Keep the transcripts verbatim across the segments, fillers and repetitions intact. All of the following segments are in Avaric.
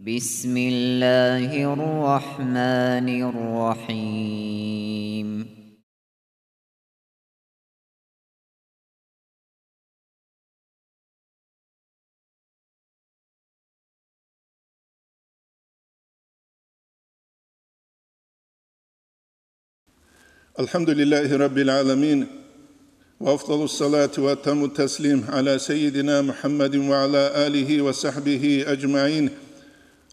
بسم الله الرحمن الرحيم. الحمد لله رب العالمين، وأفضل الصلاة وأتم التسليم على سيدنا محمد وعلى آله وصحبه أجمعين.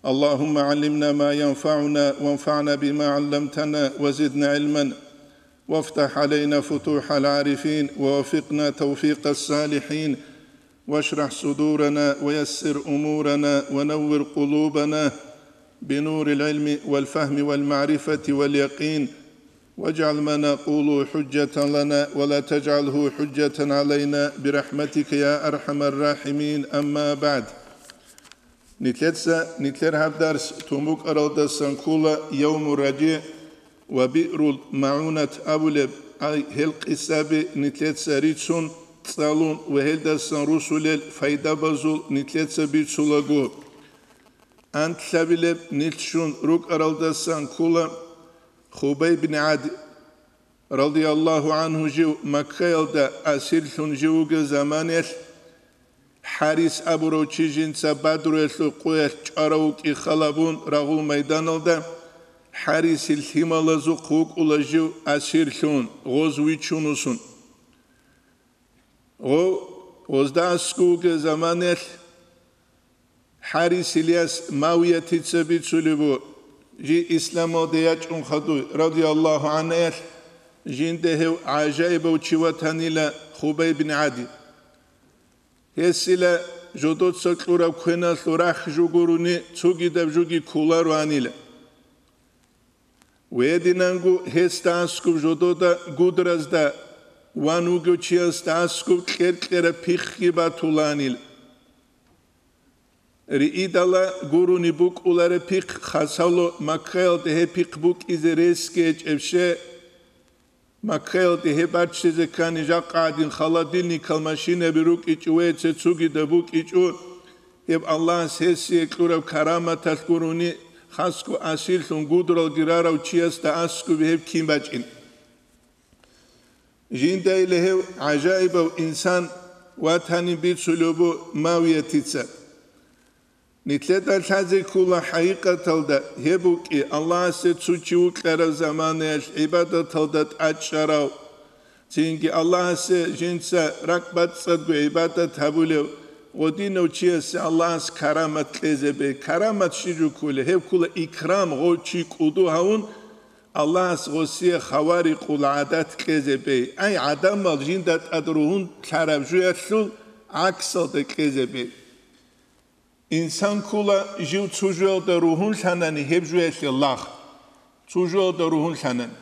اللهم علمنا ما ينفعنا وانفعنا بما علمتنا وزدنا علما، وافتح علينا فتوح العارفين ووفقنا توفيق الصالحين، واشرح صدورنا ويسر أمورنا ونور قلوبنا بنور العلم والفهم والمعرفة واليقين، واجعل ما نقول حجة لنا ولا تجعله حجة علينا برحمتك يا أرحم الراحمين. أما بعد. Нилъеца, нилъер гьаб дарс тун букӀаралдасан ккола Явму Ражи ва Биърул Магьунат абулеб, ай, гьел къисаби нилъеца рицун, цӀалун ва гьелдасан русулел пайдабазул нилъеца бицулаго. Анлъабилеб нилъ щун рукӀаралдасан ккола Хубай бин ГӀади, радияллагьу гӀангьу, жив Маккаялда асирлъун жив вугев заманаялъ, ХӀарис абурав чи жинца Бадруялъул къоялъ чӀварав вукӀин хал гьабун рагъул майданалда, ХӀарисил лъималазухъ вукӀула жив асирлъун, гъоз вичун вуссун. Гъо-, гъозда аскӀов вугев заманаялъ ХӀарис Ильяс Мавиятица бицулеб буго, жий исламалде ячӀун хадуй, радияллагьу гӀангьаялъ, жинда гьев гӀажаибав чи ватанила Хубай бин ГӀади. Гьесила жодоца кьураб квеналъул рахь жо гурони, цогидаб жоги кколароанила. Гьединанго гьесда аскӀоб жодода гудразда ван вугев чиясда аскӀоб кьер-кьераб пихъги батулаанила. Риидала гурони букӀулареб пихъ хасало Маккаялда гьеб пихъ букӀизе ресги гьечӀеб щай, Маккаялде гьеб баччизе ккани жакъа гӀадин холодильникал машинаби рукӀичӀо ва цо-цогидаб букӀичӀо, гьеб Аллагьас гьесие кьураб караматалъ гурони, хасго асирлъун гудралги рарав чиясда аскӀоб гьеб кин бачӀин. Жиндаила гьев гӀажаибав инсан ватани бицулеб буго Мавиятица. Нилъеда лъазе ккола хӀакъикъаталда гьеб букӀи Аллагьасе цо чи вукьараб заманаялъ гӀибадаталда тӀачӀарав, цинги Аллагьасе жинца ракӀбацӀцӀадго гӀибадат гьабулев гъодинав чиясе Аллагьас карамат кьезе бегь. Карамат щиб жо кколеб? Гьеб ккола икрам, гъов чи кӀуду гьавун, Аллагьас гъосие хабар кьун гӀадат кьезе бегь. Ай, гӀадамал жинда тӀад ругьунлъараб жоялъул гӀаксалда кьезе бегь. Инсан ккола жив цо жоялда ругьунлъанани гьеб жоялъе лагъ. Цо жоялда ругьунлъанани.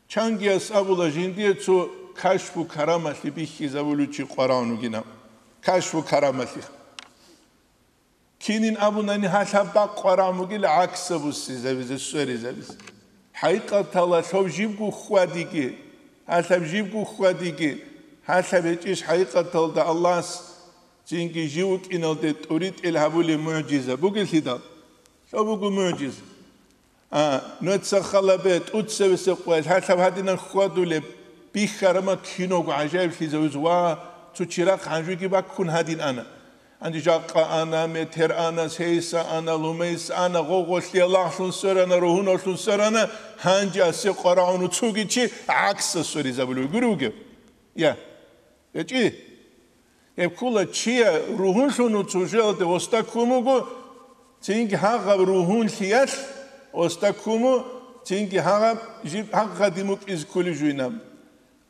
Чангияс абула, жиндие цо кашфу карамалъи бихьизабулев чи къварагӀун вугин абун. Кашфу карамалъи. Кинин абунани гьалъаб бакъ къварагӀун бугила гӀаксабусизабизе, сверизабизе. ХӀакъикъаталда гьаб жибго хьвадиги, гьалъаб жибго хьвадиги, гьалъаб гьечӀищ хӀакъикъаталда Аллагьас цинги жив вукӀиналде тӀуритӀел гьабулеб мугӀжиза бугелъидал? Гьаб буго мугӀжиза. А, нуца халабе, тӀуцевесе къоялъ гьалъаб гьадинан хьвадулеб, бихьарама киного гӀажаиблъизавиз ва цо чирахъ гьанжуги баккун гьадин ана. Гьанже жакъа ана, метер ана, сейса ана, лумейса ана, гъогъолъия лагълъун сверана, ругьуналъун сверана, гьанже асе къварагӀун цоги чи гӀакса сверизабулев гури вугев? Я. ГьечӀи? Гьеб ккола чия ругьунлъун цо жоялде осда ккун буго, цинги гьагъаб ругьунлъиялъ осда ккун буго, цинги гьагъаб жиб гьагъадин букӀизе кколеб жуйнаб.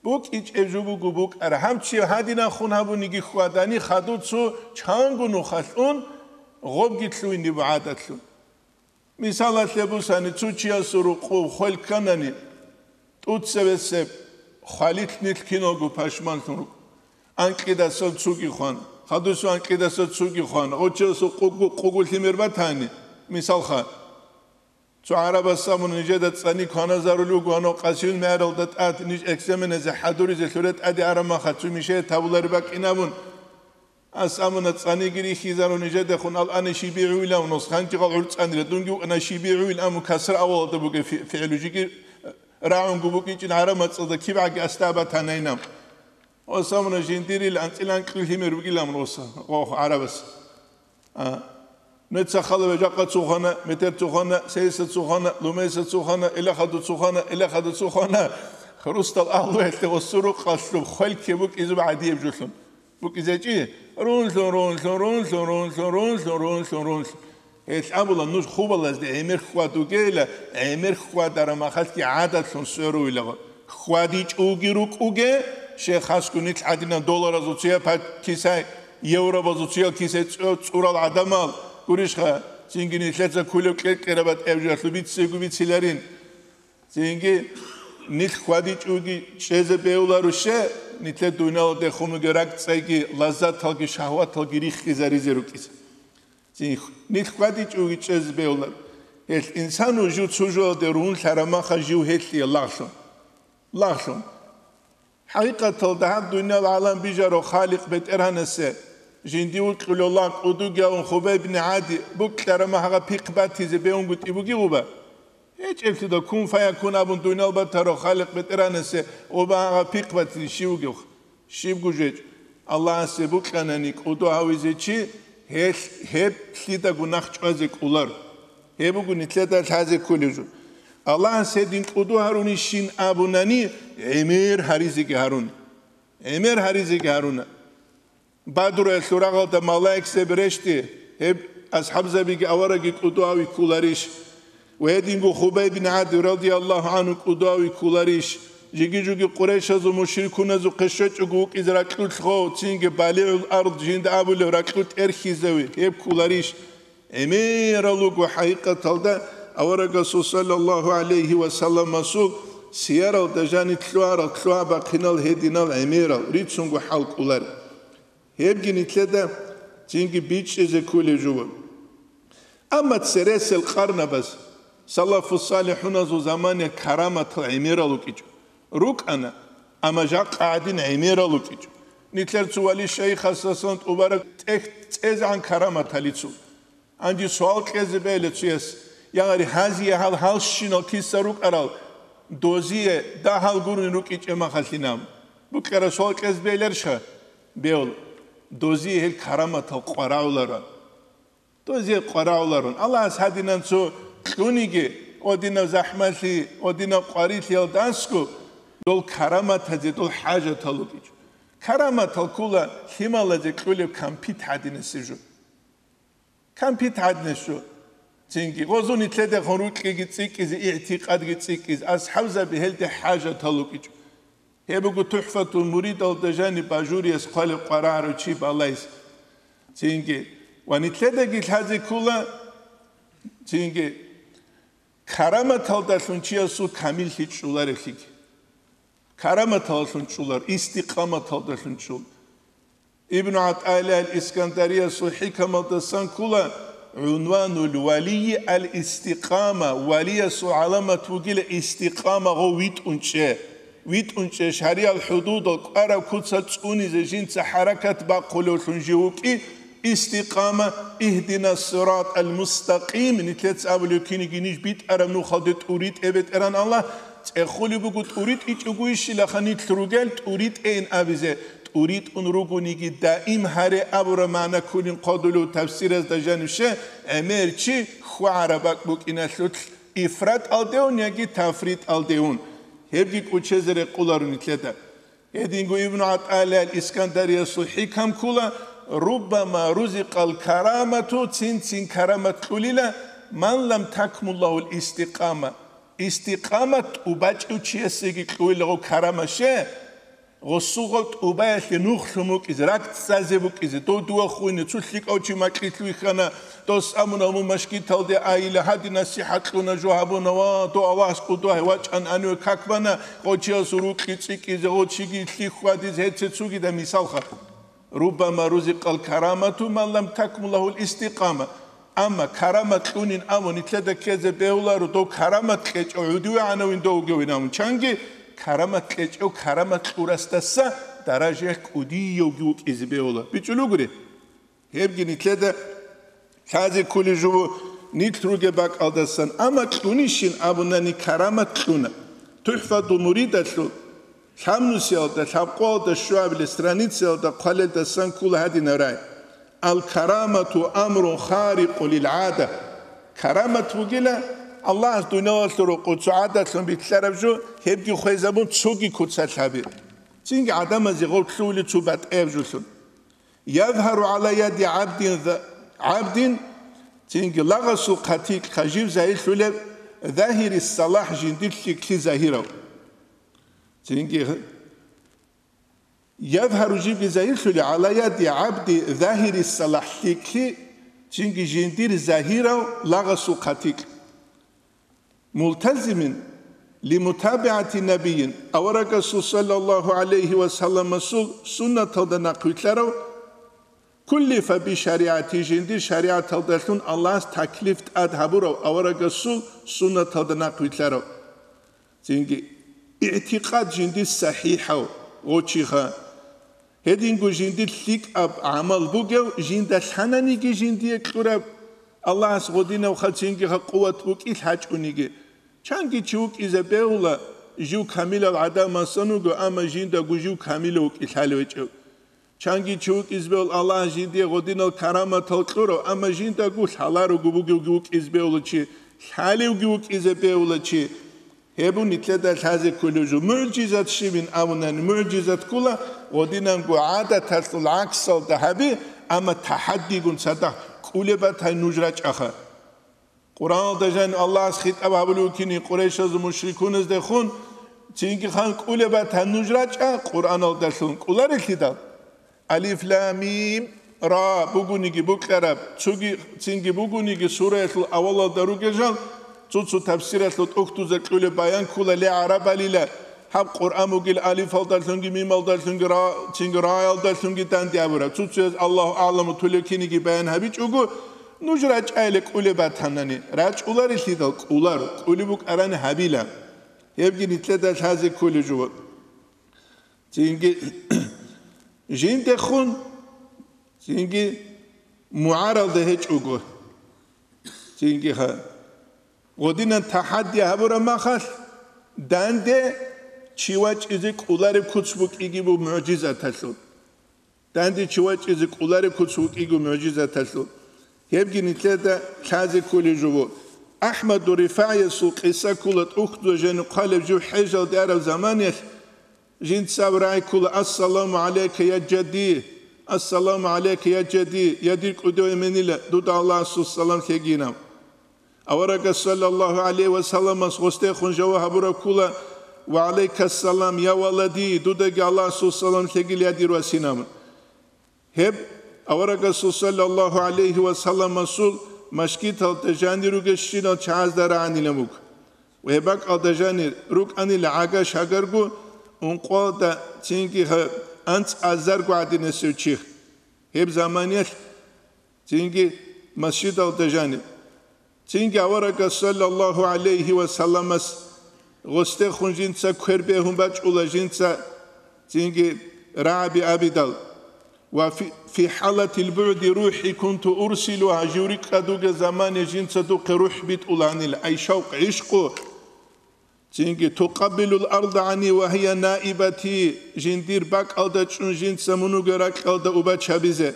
БукӀичӀеб жо буго букӀара. Гьаб чи гьадинахун гьабуниги хьвадани, хадув цо чанго нухалъ ун, гъобги лъугьине буго гӀадатлъун. Мисалалъе бусани, цо чиясул рукъов хвел кканани, тӀуцевесеб хвалилъ нилъ киналго пашманлъун рукӀ. Анкьидаса цуги хван, хадусев анкьидаса цуги хван, гъочасул къугу-, къугу лъимер батани, мисалха. Цо гӀарабас абуна, нижеда цӀани кваназарулев вуго, гьанав Къасиюл мегӀералда тӀад ниж экзаменазе хӀадуризе лъуре тӀаде араб маха цо мишее тавулари бакӀин абун. Ас амуна цӀаниги рихьизарун нижедехун ал ани щибигӀуйилан, нус ханчӀал гӀурцӀанила, дунги вукӀана щибигӀуйил аму касра авалда бугеб фи-, фигӀлу жиги рагӀунго букӀинчӀин гӀараб мацӀалда кибгӀаги асда батанайнам. Ос амуна жиндирил анцӀила анкьил лъимер бугилан рос, гъо-, гӀарабас. А, нуца халаве жакъа цухана, метер цухана, сейса цухана, лумейса цухана, илахаду цухана, илахаду цухана. Хрустал агьлуялъе ва сурукъалъуб хвелкке букӀизуб гӀадияб жолъун. БукӀизечӀи, рунлъун, рунлъун, рунлъун, рунлъун, рунлъун, рунлъун, рунлъун. Гьелъ абула, нуж хубалазде гӀемер хьвадугейила, гӀемер хьвадараб махалъги гӀадатлъун сверуйлаго. ХьвадичӀуги рукӀуге, шехасгу нилъ гӀадинан долларазул цуя пат кисай, евробазул цуя кисай цӀо-, цӀурал гӀадамал, гурищха, цинги нилъеца кулев кьеркьераб батӀияб жоялъул бицего бициларин. Цинги нилъ хьвадичӀуги чӀезе бегьуларуще, нилъер дуниялалде хумуги ракӀцӀайги, лаззаталги шагьваталги риххизаризе рукӀизе. Цин нилъ хьвадичӀуги чӀезе бегьулар. Гьелъ инсан вужу цужуялде рунлъараб маха жив гьелъие лагълъун. Лагълъун. ХӀакъикъаталда гьаб дуниял гӀалам бижарав Халикъ БетӀергьанасе, жинди вукьулев лагъ кӀудуги гьавун Хубайб ибн ГӀади, букьараб махага пихъ батизе бегьунгутӀи буги гъуба? ГьечӀеблъидал кун фаякун абун дуниял батарав Халикъ БетӀергьанасе гъуба гьагъа пихъ батизе щив вугев? Щибго жечӀ. Аллагьасе букьанани кӀудо гьавизе чи, гьелъ гьеб лъидаго нах чӀвазе кӀолар. Гьеб буго нилъеда лъазе кколеб жо. Аллагьас гьедин кӀудо гьарунищин абунани, гӀемер гьаризеги гьаруна. ГӀемер гьаризеги гьаруна. Бадруялъул рагъалда малаикзаби рещтӀи, гьеб асхӀабзабиги авараги кӀудо гьави кколарищ? Ва гьединго Хубай бин ГӀади радияллагьу гӀанху кӀудо гьави кколарищ? Жиги-жуги Къурайшазул мушрикуназухъе щвечӀого вукӀизе ракьулъ гъов, цинги балигӀул ард жинда абулев ракьулъ эрхизави, гьеб кколарищ? ГӀемерал руго хӀакъикъаталда аварагасул саллаллагьу гӀалайгьи ва салламасул сияралда жаниб лъугьарал лъугьа-бахъинал гьединал гӀемерал рицунго хӀал кӀолар. Гьебги нилъеда цинги бичӀчӀизе кколеб жо. Амма цересел къарнабаз, салафу-салихӀуназул замане караматал гӀемерал рукӀичӀо. РукӀана, амма жакъа гӀадин гӀемерал рукӀичӀо. Нилъер цо вали шайхасдасан тӀубараб тӀехь цӀезегӀан караматалицун. Гьанже суал кьезе бегьила цояс, ягъари гьазие гьал гьалщинал киса рукӀарал, дозие дагьал гурони рукӀичӀеб махалъинаб? Букьараб суал кьезе бегьиларищха? Бегьула. Дозие гьел караматал къварагӀуларан. Дозие къварагӀуларун. Аллагьас гьадинан цо кьуниги, гьадинаб захӀмалъи, гьадинаб къварилъиялдасго дол караматазе дол хӀажатал рукӀичӀо. Караматал ккола лъималазе кьулеб кампит гьадинасеб жо. Кампит гьадинас жо. Цинги гъозул нилъедехун рукьиги цӀикӀкӀизе, игӀтикъадги цӀикӀкӀизе, асхӀабзаби гьелде хӀажатал рукӀичӀо. Гьеб буго ТухӀфатул муридалда жаниб бажурияс хъвалеб къварагӀарав чи балайс. Цинги ва нилъедаги лъазе ккола, цинги караматалдалъун чиясул камиллъи чӀолареблъиги. Караматалдалъун чӀолар, истикъаматалдалъун чӀолар. Ибну ГӀатаиллагь ал-Искандариясул хӀикамалдасан ккола: «ГӀунванул валийи ал-истикъама», валиясул гӀаламат вугила истикъама, гъов витӀун чӀе. ВитӀун чӀе, шаригӀал хӀудудал кӀвараб куцал цӀунизе жинца хӀаракат бахъулевлъун жив вукӀи, истикъама, «Игьдина сиратал мустакъим», нилъеца абулев киниги ниж битӀараб нухалде тӀуритӀе, БетӀергьан Аллагь, цӀехулеб буго тӀуритӀичӀого ищилаха нилъ ругел тӀуритӀейин абизе, тӀуритӀун ругониги даим гьаре абураб магӀна кколин хъодулев тафсиразда жаниб щай, гӀемер чи хьвагӀараб бакӀ букӀиналъулъ ифраталдеун яги тафриталдеун. Гьебги кӀочезе рекъоларо нилъеда. Гьединго Ибну ГӀатаиллагь ал-Искандариясул хӀикам ккола: «Руббама рузикъал карамату», цин-цин карамат кьулила, «ман лам такмуллагьул истикъама». Истикъамат тӀубачӀев чиясеги кьуйлаго карама ще, гъосугъав тӀубаялъе нух лъун букӀизе, ракӀцӀазе букӀизе, дов дувахъуйне, цо лъикӀав чи макьилъ вихьана, дос амуна, мун машгиталде айила, гьадин насихӀат кьуна, жо гьабуна ва дов Аллагьас кӀудо гьай вачӀан гьаниве как бана, гъов чиясул рукьи цӀикӀкӀизе, гъов чиги лъихьвадизе, гьеце цогидаб мисалха. «Руббама рузикъал карамату ман лам такмуллагьул истикъама». Амма карамат кьунин абун нилъеда ккезе бегьуларо, дов карамат кьечӀев гӀудивегӀанавин дов вугевин абун. Чанги карамат кьечӀев карамат кьурасдаса даражаялъ кӀудиявги вукӀизе бегьула. БичӀчӀулугури? Гьебги нилъеда лъазе кколеб жо нилъ ругеб бакӀалдасан, амма кьунищин абунани карамат кьуна. ТухӀфатул муридалъул лъабнусиялда, лъабкъоялда щуабилеб страницаялда хъвалелдасан ккола гьадинаб рагӀи: «Ал-карамату амрун харикъу лил-гӀада». Карамат бугила Аллагьас дуниялалъул рокъоб цо гӀадалъун битӀараб жо, гьебги хвезабун цоги куцалъ гьаби. Цинги гӀадамазе гъов лъугьули цо батӀияб жолъун. «Язгьару гӀала яди гӀабдин за-, гӀабдин», цинги лагъасул хъатикь хъажив загьирлъулеб, загьири салахӀ жиндир лъикӀлъи загьирав. Цинги язгьару жибги загьирлъули гӀала яди гӀабди загьири салахӀ лъикӀлъи, цинги жиндир загьирав лагъасул хъатикь. Мултазимин лимутабигӀати набийин, аварагасул саллаллагьу гӀалайгьи ва салламасул суннаталда нахъвилълъарав, куллифа бишаригӀати жиндир шаригӀаталдалъун Аллагьас таклиф тӀад гьабурав аварагасул суннаталда нахъвилълъарав. Цинги игӀтикъад жиндир сахӀихӀав гъочиха. Гьединго жиндир лъикӀаб гӀамал бугев, жинда лъананиги жиндие кьураб, Аллагьас гъодинавха цинги гьа къуват букӀилъ гьачӀуниги. Чанги чи вукӀизе бегьула, жив камилав гӀадамасан вуго, амма жиндаго жив камилав вукӀи лъалев гьечӀев. Чанги чи вукӀизе бегьула Аллагьас жиндие гъодинал караматал кьурав, амма жиндаго лъаларого бугевги вукӀизе бегьула чи, лъалевги вукӀизе бегьула чи. Гьеб бу нилъеда лъазе кколев жо. МугӀжизат щибин абунани, мугӀжизат ккола гъодинанго гӀадаталъул гӀаксалда гьаби, амма тахӀаддигун цадахъ кӀулеб батай нуж рачӀаха. Къуръаналда жан Аллагьас хитӀаб гьабулев вукӀине Къурайшазул мушрикуназдехун, цинги хан кӀулеб батай нуж рачӀа Къуръаналдалъун кӀоларелъидал. Алиф, лам, мим, ра бугониги букӀараб, цоги цинги бугониги сураялъул авалалда ругел жал, цо-цо тафсиралъул тӀухьдузда кьолеб баян ккола ле гӀарабалила, гьаб Къуръан бугел алифалдалъунги, мималдалъунги, ра-, цинги раялдалъунги данде абураб. Цо-цояз Аллагьу агӀламу тулеб киниги баян гьабичӀого, нуж рачӀайилан кӀолеб батанани, рачӀуларелъидал кӀоларо, кӀолеб букӀарани гьабила. Гьебги нилъеда лъазе кколеб жо. Цинги жиндехун, цинги мугӀаралда гьечӀого. Цинги ха. Гъодинан тахӀадди гьабураб махалъ, данде чи вачӀизе кӀолареб куц букӀиги бу мугӀжизаталъул. Данде чи вачӀизе кӀолареб куц букӀиги мугӀжизаталъул. Гьебги нилъеда лъазе кколеб жо. АхӀмаду РифагӀиясул къиса ккола, тӀухьдузда жаниб хъвалеб жив хӀежалде араб заманиялъ, жинцаб рагӀи ккола: «Ассаламу гӀалайка, я жади! Ассаламу гӀалайка, я жади! Я дир кӀудияв эменила, дуда Аллагьасул салам лъегинаб». Аварагас саллаллагьу гӀалайгьи ва салламас гъосдехун жаваб гьабураб ккола: «Ва гӀалайкассалам, я валади, дудаги Аллагьасул салам лъегил, я дир васинаб». Гьеб аварагасул саллаллагьу гӀалайгьи ва салламасул машгиталда жанир ругелщинал чагӀазда рагӀанилан буго. Ва гьеб бакӀалда жанир рукӀанила гӀага-шагарго ункъоялда цинги гьа анцӀазарго гӀадинасев чи. Гьеб заманиялъ цинги масжидалда жаниб. Цинги аварагас саллаллагьу гӀалайгьи ва салламас гъосдехун жинца квер бегьун бачӀула, жинца цинги рагӀаби абидал. Ва фи, фи хӀалатил бугӀди рухӀи кунту урсилугьа, жив рикӀкӀад вугел замане жинца духъе рухӀ битӀуланила, ай шавкъ, гӀишкъу. Цинги, тукъаббилул арда гӀани ва гьия наибати, жиндир бакӀалда чӀун жинца мунуго ракьалда убач гьабизе.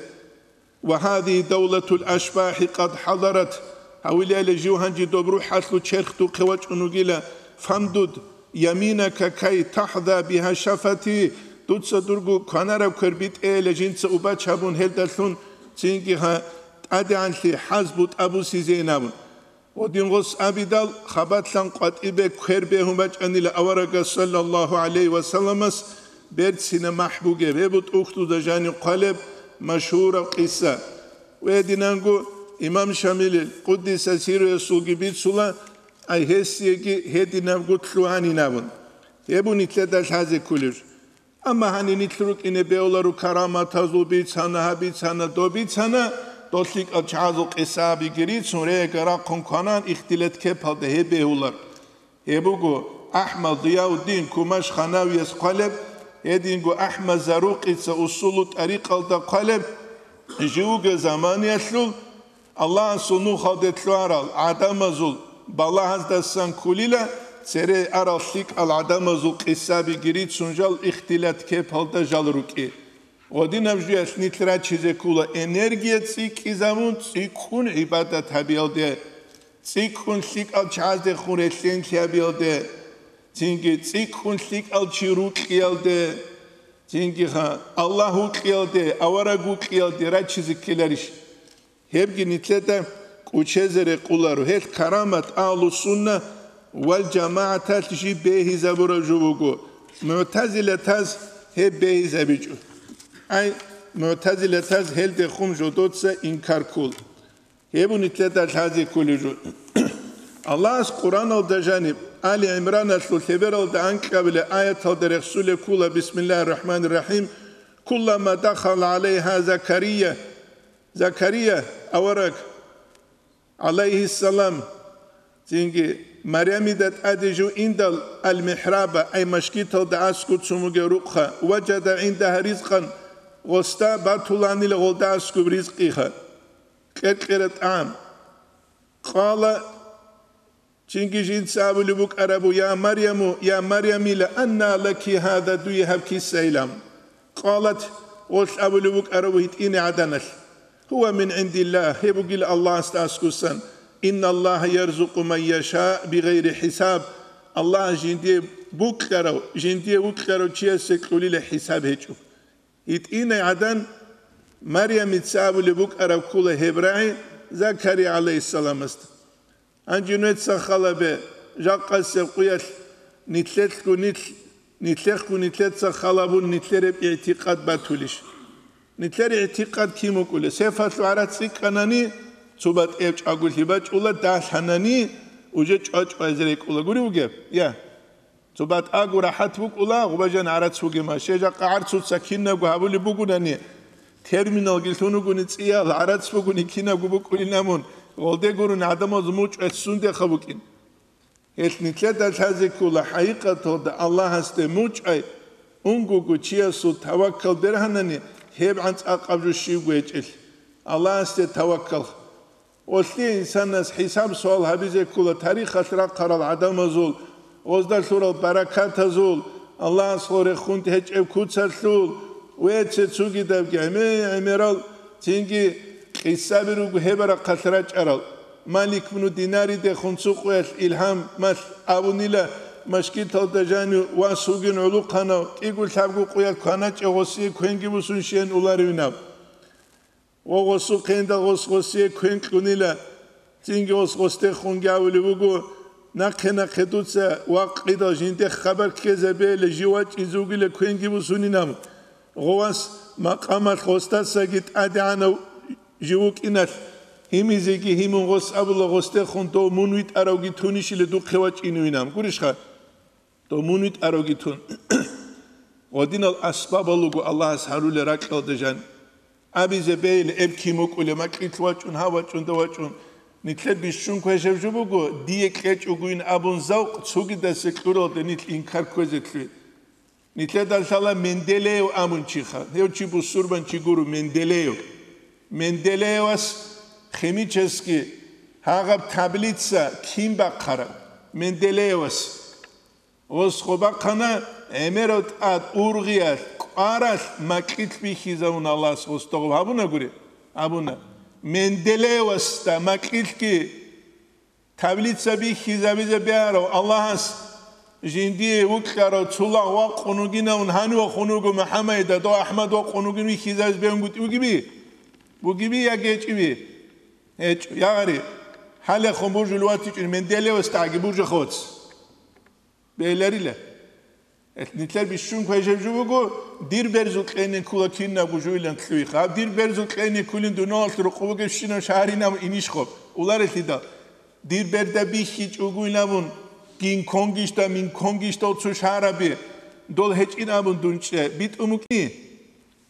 Ва гьадигьи давлатул ашбахӀи къад хӀадарат, гьавилайла жив гьанже доб рухӀалъул черх духъе вачӀун вугила, фамдуд яминака кай тахӀза бигьа шафати, дуца дурго кванараб квер битӀейила жинца убач гьабун гьелдалъун, цинги гьа тӀадегӀанлъи хӀаз бутӀа бусизейин абун. Гъодин гъос абидал, хабалъан къватӀибе квер бегьун бачӀанила аварагас саллаллагьу гӀалайгьи ва салламас берцина махӀ бугеб, гьеб бу тӀухьдузда жаниб хъвалеб машгьураб къиса. Гьединанго имам Шамилил, къуддиса сирругьу, ясулги бицула, ай гьесиеги гьединабго лъугьанин абун. Гьеб бу нилъеда лъазе кколеб. Амма гьаниб нилъ рукӀине бегьуларо караматазул бицана, гьаб бицана, доб бицана, дол лъикӀал чагӀазул къисабиги рицун, рега рахъун кванан, ихтилат кепалда гьеб бегьулар. Гьеб буго АхӀмад Зияуддин Кумаш-Ханавияс хъвалеб, гьединго АхӀмад Зарукъица Усулу тӀарикъалда хъвалеб, Живго заманиялъул Аллагьасул нухалде лъугьарал гӀадамазул балагьаздасан кколила, цере арал лъикӀал гӀадамазул къисабиги рицун жал ихтилат кепалда жал рукӀи. Гъодинаб жуялъ нилъ рачизе ккола энергия цӀикӀкӀизабун цӀикӀкӀун гӀибадат гьабиялде, цӀикӀкӀун лъикӀал чагӀаздехун релълъен лъабиялде, цинги цӀикӀкӀун лъикӀал чи рукьиялде, цинги ха Аллагь вукьиялде, авараг вукьиялде рачизе ккеларищ? Гьебги нилъеда кӀучезе рекъоларо. Гьелъ карамат Агьлу-сунна вал жамагӀаталъ жиб бегьизабураб жо буго. МугӀтазилатаз гьеб бегьизабичӀо. Ай, мугӀтазилатаз гьелдехун жодоца инкар ккол. Гьеб нилъеда лъазе кколеб жо. Аллагьас Къуръаналда жаниб, Али ГӀимраналъул лъебералда анкьабилеб аяталда рехсулеб ккола: «Бисмиллагьир рахӀманир рахӀим. Куллама дахала гӀалайгьа Закария». Закария авараг, гӀалайгьиссалам, цинги Марямида тӀаде жив индал, ал-михӀраба, ай машгиталда аскӀоб цун бугеб рукъха, важада гӀиндагьа ризкъан, гъосда батуланила гъолда аскӀоб ризкъиха, кьер-кьера тӀагӀам. Къала, цинги жинца абулеб букӀарабу: «Я Маряму, я Марямила, анна лаки гьада, дуе гьаб кисайилан?» Къалат, гъолъ абулеб букӀарабу гьитӀине гӀаданалъ: «Гьува мин гӀиндиллагь, гьеб бугила Аллагьасда аскӀусан. Инналлагьа ярзукъу ман яша бигъайри хӀисаб». Аллагьас жиндие букьарав, жиндие вукьарав чиясе кьулила хӀисаб гьечӀо. ГьитӀинай гӀадан Марямица абулеб букӀараб ккола гьеб рагӀи Закария гӀалайгьиссаламасда. Гьанже нужеца халабе, жакъасеб къуялъ нилъелъго нилъ, нилъехъго нилъеца халабун нилъереб игӀтикъад батулищ? Нилъер игӀтикъад кин букӀулеб? Сефалъу гӀарац цӀикӀкӀанани, цо батӀияб чӀаголъи бачӀула, далъанани, уже чӀвачӀвазе рекӀула. Гури бугеб? Я. Цо батӀаго рахӀат букӀула, гъубажан гӀарац бугема. Щай жакъа гӀарцуца кинабго гьабулеб бугунани, терминалги лъун ругони цӀиял гӀарац бугони кинабго букӀулин абун, гъолде гурони гӀадамаз мучӀ гӀеццундеха букӀин. Гьелъ нилъеда лъазе ккола хӀакъикъаталда Аллагьасде мучӀай, унгого чиясул таваккал бергьанани, гьебгӀан цӀакъаб жо щивго гьечӀелъ. Аллагьасде таваккал. Гъолъие инсанас хӀисаб-суал гьабизе ккола тарихалъ рахъарал гӀадамазул, гъозда лъурал баракатазул, Аллагьас гъорехун гьечӀеб куцалъул, вецце цугидабги гӀемер-гӀемерал, цинги къисаби руго гьеб рахъалъ рачӀарал. Малик бну Динаридехун цо къуялъ илгьам малъ абунила, машгиталда жанив вас вугин гӀолохъанав, кӀиго-лъабго къуялъ кваначӀев гъосие квенги бусун щен уларевинаб. Ва гъосухъе инда гъос гъосие квен кьунила. Цинги гъос гъосдехунги абулеб буго: «Нахъе-нахъе дуца вакъидал жиндехъ хабар ккезабейила, жив вачӀизе вугила квенги бусунин абун». Гъов вас макъамалъ гъосдасаги тӀадегӀанав жив вукӀиналъ, гьимизеги гьимун гъос абула гъосдехун: «Дов мун витӀаравги тунищила духъе вачӀиневин абун». Гурищха? Дов мун витӀаравги тун. Гъодинал асбабал руго Аллагьас гьарулел ракьалда жан. Абизе бейила, эб кин вукӀула, макьилъ вачӀун, гьав вачӀун, дов вачӀун. Нилъер бищун квешаб жо буго, дие кьечӀогойин абун завкъ цогидасе кьуралда нилъ инкар кквезе лъугьин. Нилъеда лъала Менделеев абун чиха. Гьев чи бусурбан чи гуро, Менделеев. Менделеевас химически гьагъаб таблица кин бахъараб? Менделеевас. Гъос хъо бахъана, гӀемерав тӀад ургъиялъ, кӀваралъ макьилъ бихьизавун Аллагьас гъос догъоб гьабунагури? Абуна. Менделеевасда макьилъги таблица бихьизабизе бегьарав Аллагьас жиндие вукьарав цо лагъ вакъун вугинавун гьанивахун вуго МухӀаммадида, дов АхӀмад вакъун вугин вихьизабизе бегьунгутӀи бугиби? Бугиби я гьечӀиби? ГьечӀо. Ягъари, гьалехун буржулев ватичӀин МенделеевасдагӀаги буржахъоц. Бегьиларила. Нилъер бищун квешаб жо буго, дир берзул кьене ккула кинабго жугьилан лъугьиха. Гьаб дир берзул кьене ккулин дуниялалъ рукъу бугебщинаб шагьаринаб инищ хоб? Уларелъидал. Дир берда бихьичӀогойин абун, Гинконгищда, Минконгищдал цо шагьараби, дол гьечӀин абун дун чӀе битӀун букӀи?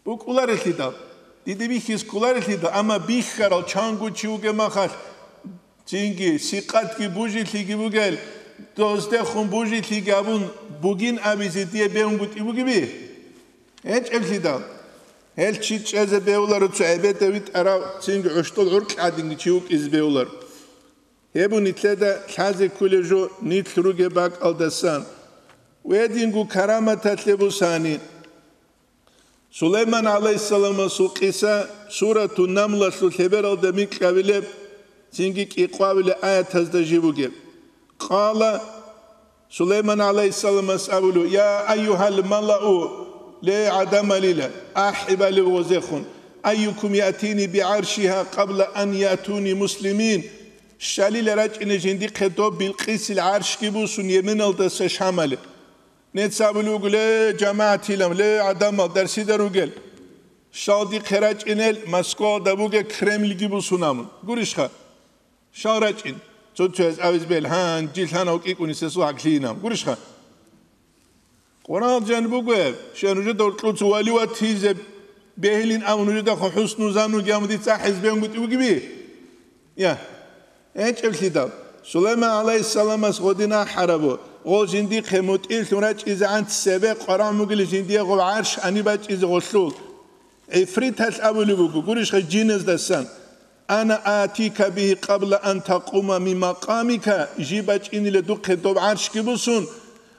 БукӀуларелъидал, диде бихьиз кколарелъидал, амма бихьарал чанго чи вугеб махалъ, цинги сикъатги бужилъиги бугел, доздехун бужилъиги абун бугин абизе дие бегьунгутӀи бугеби? ГьечӀеблъидал. Гьел чи чӀезе бевларо цо гӀебеда витӀарав, цинги гӀущтул гӀуркь гӀадинги чи вукӀизе бевлар. Гьеб нилъеда лъазе кколеб жо нилъ ругеб бакӀалдасан. Гьединго караматалъе бусани. Сулайман гӀалайгьиссаламасул къиса Сурату Намлалъул лъебералда микьабилеб, цинги кӀикъвабилеб аятазда жиб бугеб. Къала Сулайман гӀалайгьиссаламас абулев: «Я айюгьал малау, ле гӀадамалила, ахӀи балев гъозехун, айюкум яътини бигӀаршигьа къабла ан яътуни муслимин». Щалила рачӀине жиндихъе доб Билкъисил гӀаршги бусун Йеменалдаса Шамале. Нецц абулев вуго: «Ле, жамагӀатилан, ле, гӀадамал, дарсида ругел. Щал дихъе рачӀинел Москвалда бугеб Кремльги бусун», – абун. Гурищха? Щал рачӀин. Цо-цояз абиз бел, гьанжи лъанав кӀикӀунисесул гьаглъиинаб. Гурищха? Къурал жан бугеб, щай нужеда гьоркьуца вали ватизе бегьилин абун нужеда хӀусну зануги абун дица ахӀиз бегьунгутӀи бугеби? Я. ГьечӀеблъидал, Сулайман гӀалайгьиссаламас гъодин ахӀарабу, гъол жиндихъе мутӀигӀлъун рачӀизегӀан цебе къварагӀун бугила жиндие гъоб гӀарш гьаниб бачӀизе гъолъул. ГӀифриталъ абулеб буго, гурищха, жинездасан: «Ана атика бигьи къабла ан такъума мин макъамика», жиб бачӀинила духъе доб гӀаршги бусун,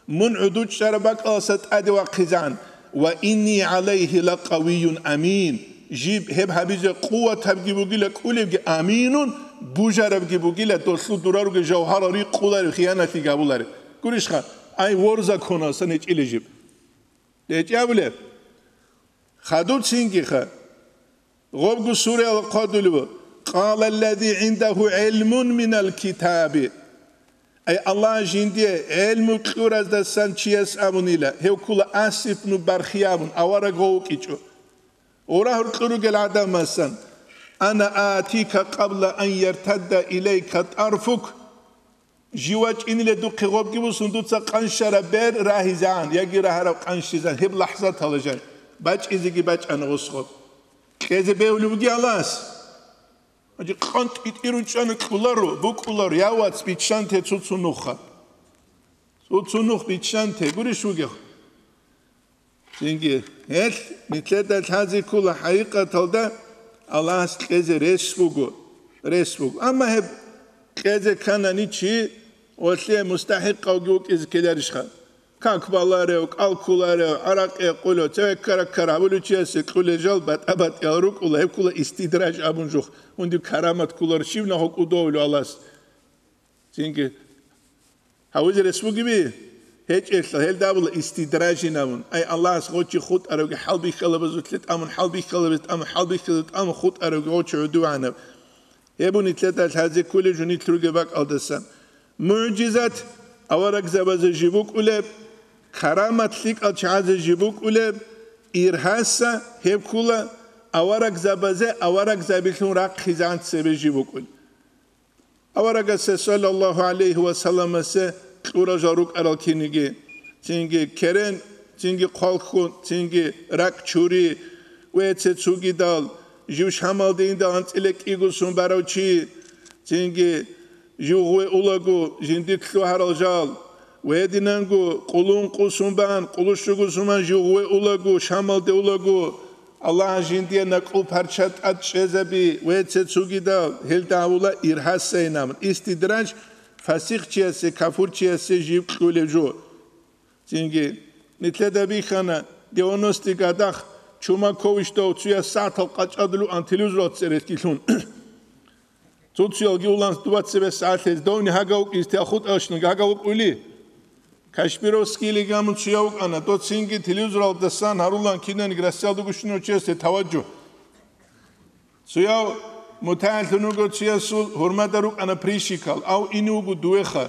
мун гӀодов чӀараб бакӀалдаса тӀаде вахъизегӀан, «ва инни гӀалайгьи лакъавийюн амин», жиб гьеб гьабизе къуватабги бугила кӀулебги аминун, бужарабги бугила, долъул дураруги жавгьарал рикъулареб, хиянатлъи гьабулареб. Гурищха, ай вор законалсан гьечӀила жиб. ГьечӀабулеб? Хадуб цингиха. Гъобго сураял хъвадулев: «Къала аллази гӀиндагьу гӀилмун минал китаби». Ай Аллагь жиндие гӀелму кьураздасан чияс абунила, гьев ккула Асиф ибну Бархия абун, авараг гъов вукӀичӀо. Гъура гьоркьор ругел гӀадамасан: «Ана атика къабла ан яртадда илайка тарфук». Жив вачӀиниле духъе гъобги бусун дуца къанщараб бер рагьизегӀан яги рагьараб къанщизан гьеб лахӀзаталда жан бачӀизеги бачӀана гъос гъоб. Кьезе бегьулеб бугеб Аллагьас. Гьанже къан тӀитӀирун чӀана кьоларо, букӀуларо, я вац, биччанте цо-цо нуха. Цо-цо нух биччанте, гурищ вугев? Цинги, гьелъ нилъеда лъазе ккола хӀакъикъаталда Аллагьас кьезе рес буго, рес буго. Амма гьеб кьезе кканани чи, гъолъие мустахӀикъавги вукӀизе ккеларищха? Как баларев, кӀал кколарев, гӀаракъи гьекъолев, цеве ккара-ккара гьабулев чиясе кьолел жал батӀа-батӀиял рукӀула, гьеб ккола истидраж абун жух, гьуниб карамат кколар щиб нахъ кӀудовулев Аллагьас. Цинги гьавизе рес бугеби? ГьечӀелъа, гьелда абула истидражинавун. Ай, Аллагьас гъочи хутӀаравги хӀалбихьалабазулъе тӀамун, хӀалбихьалабаз тӀамун, хӀалбихьалабаз тӀамун хутӀаравги гъочи гӀодовегӀанаб. Гьеб нилъеда лъазе кколеб жо нилъ ругеб бакӀалдасан. МугӀжизат аварагзабазе жиб букӀулеб, карамат лъикӀал чагӀазе жиб букӀулеб, иргьаса гьеб ккула аварагзабазе аварагзабилъун рахъизегӀан цебе жиб букӀулеб. Аварагасе, саллаллагьу гӀалайгьи ва салламасе, кьурал жал рукӀарал киниги, цинги керен, цинги хъвалхьун, цинги ракӀчури, вецецугидал, жив Шамалде индал анцӀила кӀиго сон барав чи, цинги жив гъуве улаго, жиндир лъугьарал жал, ва гьединанго къулункъо сон бан, къулущуго сон бан жив гъуве улаго, Шамалде улаго, Аллагьас жиндие накӀкӀул парча тӀад чӀезаби, вецецугидал, гьелда гьавула иргьасайин абун, истидраж, фасихъчиясе, кафурчиясе жиб кьулеб жо. Цинги, нилъеда бихьана, девяностый годах Чумаковичдав цуяс сагӀатал къачӀадулев ан телевизоралда цӀерелъги лъун. Цо-цоялги улан дуба цебе сагӀатлъизе, довни гьагав вукӀизе тел хутӀаращинги гьагав вукӀули? Кашпировскийилигамун цояв вукӀана, доцинги телевизоралдасан гьарулан кинаниги Россиялда гущинав чиясде таваджугь. Цояв мутагӀиллъун вуго, цоясул гьурмада рукӀана прищикал, ав ине вуго дуеха.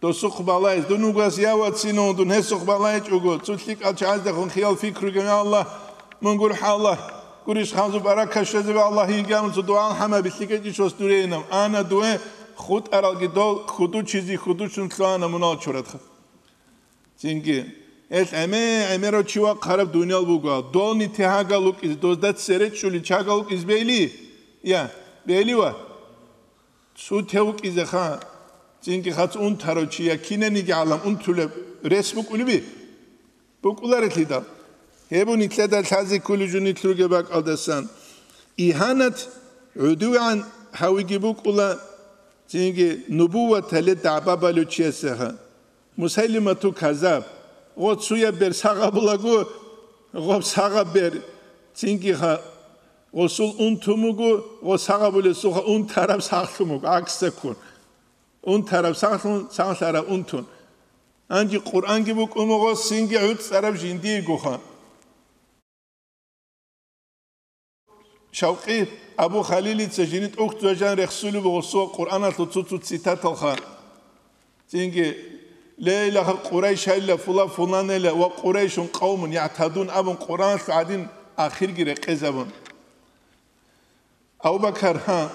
Досухъ балагьиз, дун вугас я вацинав, дун гьесухъ балагьичӀого, цо лъикӀал чагӀаздехун хиял-пикруги, я Аллагь, мун гурхӀа Аллагь, гурищ ханзу баракат щвезабе Аллагь, йигамун цо дугӀал хӀама бихьикӀечӀищ вас дуреинав, ана дуе хутӀаралги дол хьудучизе хьудучун лъугьана мунал чуратха. Цинги, гьел гӀеме-гӀемерав чи вахъараб дуниял буго, долни те гьагал вукӀизе, дозда цере чӀули чагал вукӀизе бейли? Я, бейли ва? Цо те вукӀизеха, цинги хац унтарав чи я кинаниги гӀалам унтулеб рес букӀулеби? БукӀуларелъидал. Гьеб нилъеда лъазе кколеб жо нилъ ругеб бакӀалдасан. Игьанат гӀодовегӀан гьавиги букӀула, цинги нубуваталде дагӀба балев чиясеха. Мусайлиматул Каззаб, гъо цуяб бер сагъабулаго, гъоб сагъаб бер, цинги гъа-, гъосул унтун буго, гъо сагъабулесухъа унтараб сагълъун буго, гӀаксаккун. Унтараб сагълъун, сагълъараб унтун. Гьанже Къуръанги букӀун буго, цинги гӀуцӀараб жиндиегоха. Шавкъи Абу Халилица жиндир тӀухьдузда жанир рехсулеб буго гъосул Къуръаналъул цо-цо цитаталха. Цинги, «Ле илаха Къурайш гьайла фула фуланела ва Къурайшун къавмун ягӀтадун» абун Къуръаналъул гӀадин ахирги рекъезабун. Абу-Бакар, гьа,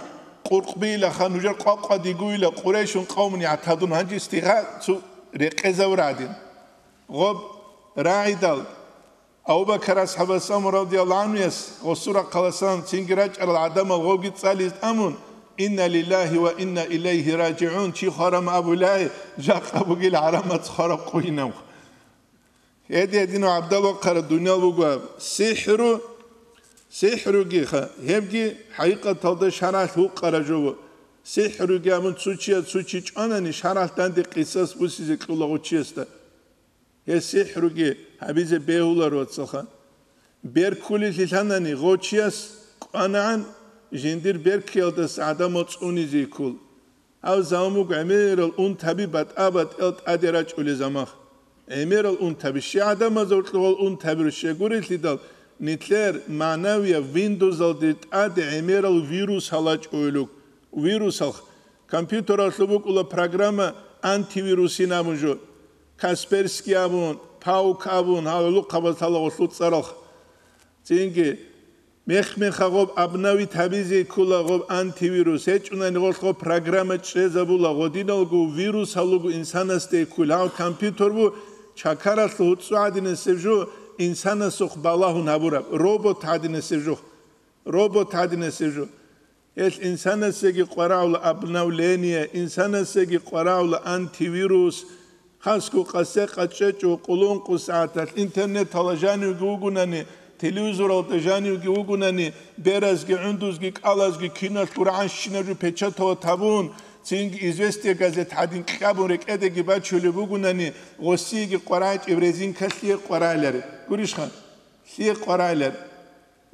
къуркъбийилаха, нужер къвакъвадигуйила, Къурайшун къавмун ягӀтадун, гьанже стигъа цо рекъезавра гӀадин. Гъоб рагӀидал Абу-Бакар асхӀабас амун радияллагьу гӀанхуяс, гъосул рахъаласан цинги рачӀарал гӀадамал гъовги цӀализ тӀамун, «Инна лиллагьи ва инна илайгьи ражигӀун», чи хварам абулай, жакъа бугел гӀарамац хвараб къугьинаб. Гьедин-гьединав гӀабдал вахъараб дуниял буго гьаб. СихӀру, сихӀруги ха, гьебги хӀакъикъаталда шаргӀалъ гьукъараб жо буго. СихӀруги абун цо чияс цо чи чӀванани, шаргӀалъ данде къисас бусизе кьола гъов чиясда. Гьес сихӀруги гьабизе бегьуларо, вацалха. Бер ккулелъи лъанани, гъов чияс кӀванагӀан жиндир бер ккеялдаса гӀадамал цӀунизе ккол. Гьав заман буго гӀемерал унтаби батӀа-батӀиял тӀаде рачӀулел замах. ГӀемерал унтаби, щай гӀадамазул гьоркьоб унтаби рушей гурелъидал, нилъер магӀнавияб виндузалде тӀаде гӀемерал вирусал рачӀулел руго. Вирусал, компьютералъуб букӀула программа антивирусин абун жо. Касперский абун, Паук абун, гьал гӀолохъабаз лъала гъолъул цӀаралха. Цинги, мех-меха гъоб обновить гьабизе ккола гъоб антивирус, гьечӀунани гъолъ гъоб программа чӀезабула, гъодиналго вирусал руго инсанасде кколеб, гьав компьютер бу, чакаралъул гьуцӀу гӀадинасеб жо, инсанасухъ балагьун гьабураб, робот гӀадинасеб жо, робот гӀадинасеб жо. Гьелъ инсанасеги къварагӀула обновление, инсанасеги къварагӀула антивирус, хасго къасе къачӀечӀо къулункъу сагӀаталъ интернеталда жанивги вугунани, телевизоралда жанивги вугунани, беразги, гӀундузги, кӀалазги, киналъ гурагӀанщинаб жо печаталда гьабун, цинги «Известия» газет гьадин кьабун рекӀедаги бачулеб бугунани, гъосиеги къварагӀичӀеб резинка лъие къварагӀилари? Гурищха? Лъие къварагӀилари?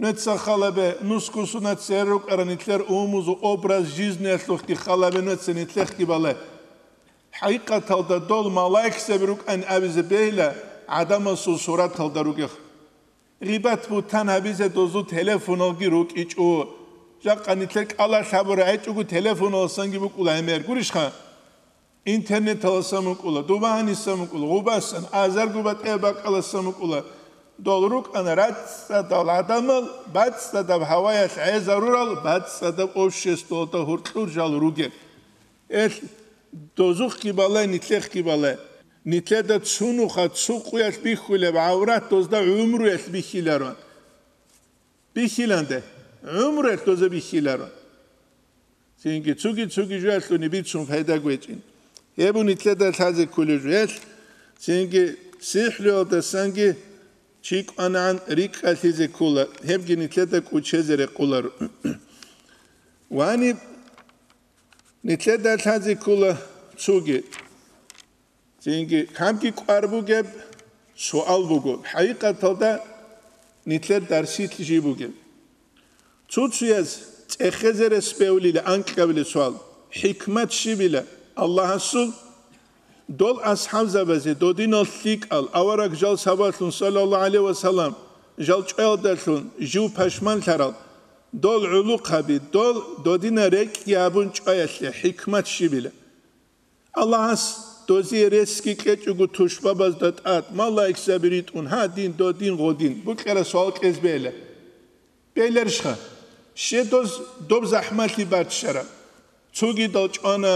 Нуца халабе, нусго суна цер рукӀарал нилъер умумузул образ жизниялъухъги халабе нуца нилъехъги бале. ХӀакъикъаталда дол малаикзаби рукӀан абизе бегьила гӀадамасул сураталда ругех. Гъибат-бугьтан гьабизе дозул телефоналги рукӀичӀо. Жакъа нилъер кӀалалъ гьабурай гӀечӀого телефоналасанги букӀула гӀемер. Гурищха? Интернеталасан букӀула, дуба гьанисан букӀула, гъубасан, азарго батӀияб бакӀаласан букӀула. Дол рукӀана рацӀцӀадал гӀадамал, бацӀцӀадаб гьаваялъ гӀезарурал, бацӀцӀадаб обществалда гьоркьор жал ругел. Эл, дозухъги балай, нилъехъги балай. Нилъеда цунуха цо къуялъ бихьулеб гӀаврат дозда гӀумруялъ бихьиларо. Бихьиланде, гӀумруялъ доза бихьиларо. Цинги цуги-цуги жоялъуни бицун пайда гьечӀин. Гьеб нилъеда лъазе кколеб жоялъ, цинги сихӀлуялдасанги чи кӀванагӀан рикӀкӀалъизе ккола, гьебги нилъеда кӀучезе рекъоларо. Вани нилъеда лъазе ккола цуги. Цинги камги кӀвар бугеб суал буго. ХӀакъикъаталда нилъер дарсилъ жи бугеб. Цо-цояз цӀехезе рес бевлила анкьабилеб суал: хӀикмат щибила Аллагьасул? Дол асхӀабзабазе додинал лъикӀал авараг жал сабаблъун, саллаллагьу гӀалайгьи ва саллам, жал чӀваялдалъун жив пашманлъарал, дол гӀулухъаби, дол додина рекӀкӀи абун чӀваялъе хӀикмат щибила? Аллагьас дозие ресги кьечӀого тушбабазда тӀад малаикзаби ритӀун гьадин, додин, гъодин букӀараб суал кьезе бегьила. Бегьиларищха? Щай доз доб захӀмалъи баччараб? Цогидал чӀвана,